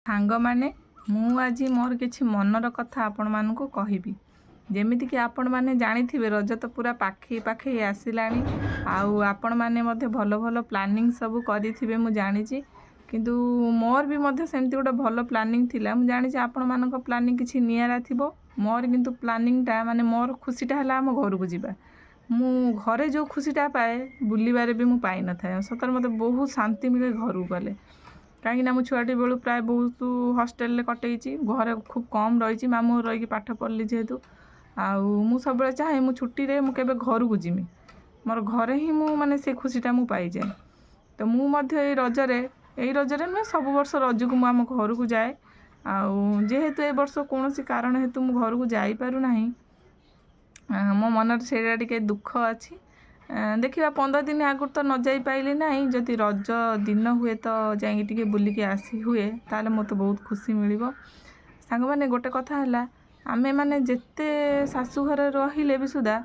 ସାଙ୍ଗମାନେ, ମୁଁ ଆଜି ମୋର କିଛି ମନର କଥା ଆପଣମାନଙ୍କୁ କହିବି। ଯେମିତିକି ଆପଣମାନେ ଜାଣିଥିବେ, ରଜ ତ ପୁରା ପାଖେଇ ପାଖେଇ ଆସିଲାଣି ଆଉ ଆପଣମାନେ ମଧ୍ୟ ଭଲ ଭଲ ପ୍ଲାନିଂ ସବୁ କରିଥିବେ, ମୁଁ ଜାଣିଛି। କିନ୍ତୁ ମୋର ବି ମଧ୍ୟ ସେମିତି ଗୋଟେ ଭଲ ପ୍ଲାନିଂ ଥିଲା। ମୁଁ ଜାଣିଛି ଆପଣମାନଙ୍କ ପ୍ଲାନିଂ କିଛି ନିଆରା ଥିବ। ମୋର କିନ୍ତୁ ପ୍ଲାନିଂଟା, ମାନେ ମୋର ଖୁସିଟା ହେଲା ଆମ ଘରକୁ ଯିବା। ମୁଁ ଘରେ ଯେଉଁ ଖୁସିଟା ପାଏ, ବୁଲିବାରେ ବି ମୁଁ ପାଇନଥାଏ। ସତରେ ମୋତେ ବହୁତ ଶାନ୍ତି ମିଳେ ଘରକୁ ଗଲେ, କାହିଁକିନା ମୁଁ ଛୁଆଟି ବେଳୁ ପ୍ରାୟ ବହୁତ ହଷ୍ଟେଲରେ କଟେଇଛି, ଘରେ ଖୁବ୍ କମ୍ ରହିଛି। ମାମୁଁ ଘରେ ରହିକି ପାଠ ପଢ଼ିଲି ଯେହେତୁ, ଆଉ ମୁଁ ସବୁବେଳେ ଚାହେଁ ମୁଁ ଛୁଟିରେ ମୁଁ କେବେ ଘରକୁ ଯିମି। ମୋର ଘରେ ହିଁ ମୁଁ ମାନେ ସେ ଖୁସିଟା ମୁଁ ପାଇଯାଏ। ତ ମୁଁ ମଧ୍ୟ ଏଇ ରଜରେ, ଏଇ ରଜରେ ନୁହେଁ, ସବୁ ବର୍ଷ ରଜକୁ ମୁଁ ଆମ ଘରକୁ ଯାଏ। ଆଉ ଯେହେତୁ ଏ ବର୍ଷ କୌଣସି କାରଣ ହେତୁ ମୁଁ ଘରକୁ ଯାଇପାରୁନାହିଁ, ମୋ ମନରେ ସେଇଟା ଟିକେ ଦୁଃଖ ଅଛି। ଦେଖିବା, 15 ଦିନ ଆଗରୁ ତ ନ ଯାଇପାରିଲି ନାହିଁ, ଯଦି ରଜ ଦିନ ହୁଏ ତ ଯାଇକି ଟିକେ ବୁଲିକି ଆସି ହୁଏ, ତାହେଲେ ମୋତେ ବହୁତ ଖୁସି ମିଳିବ। ସାଙ୍ଗମାନେ, ଗୋଟେ କଥା ହେଲା, ଆମେମାନେ ଯେତେ ଶାଶୁଘରେ ରହିଲେ ବି ସୁଦ୍ଧା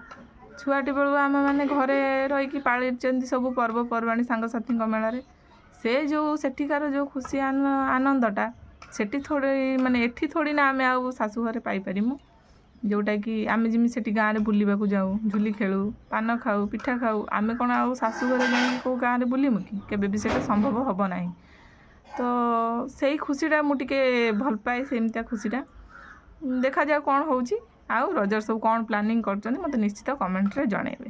ଛୁଆଟି ବେଳୁ ଆମେମାନେ ଘରେ ରହିକି ପାଳିଛନ୍ତି ସବୁ ପର୍ବପର୍ବାଣୀ ସାଙ୍ଗସାଥିଙ୍କ ମେଳରେ। ସେ ଯେଉଁ ସେଠିକାର ଯେଉଁ ଖୁସି ଆନନ୍ଦଟା ସେଠି ଥୋଡ଼ି, ମାନେ ଏଠି ଥୋଡ଼ି ନା ଆମେ ଆଉ ଶାଶୁଘରେ ପାଇପାରିମୁ। ଯେଉଁଟାକି ଆମେ ଯେମିତି ସେଠି ଗାଁରେ ବୁଲିବାକୁ ଯାଉ, ଝୁଲି ଖେଳୁ, ପାନ ଖାଉ, ପିଠା ଖାଉ, ଆମେ କ'ଣ ଆଉ ଶାଶୁଘରେ ଯାଇକି କେଉଁ ଗାଁରେ ବୁଲିମୁ କି? କେବେ ବି ସେଇଟା ସମ୍ଭବ ହେବ ନାହିଁ। ତ ସେଇ ଖୁସିଟା ମୁଁ ଟିକେ ଭଲ ପାଏ, ସେମିତିଆ ଖୁସିଟା। ଦେଖାଯାଉ କ'ଣ ହେଉଛି। ଆଉ ରଜର ସବୁ କ'ଣ ପ୍ଲାନିଂ କରୁଛନ୍ତି, ମୋତେ ନିଶ୍ଚିତ କମେଣ୍ଟରେ ଜଣାଇବେ।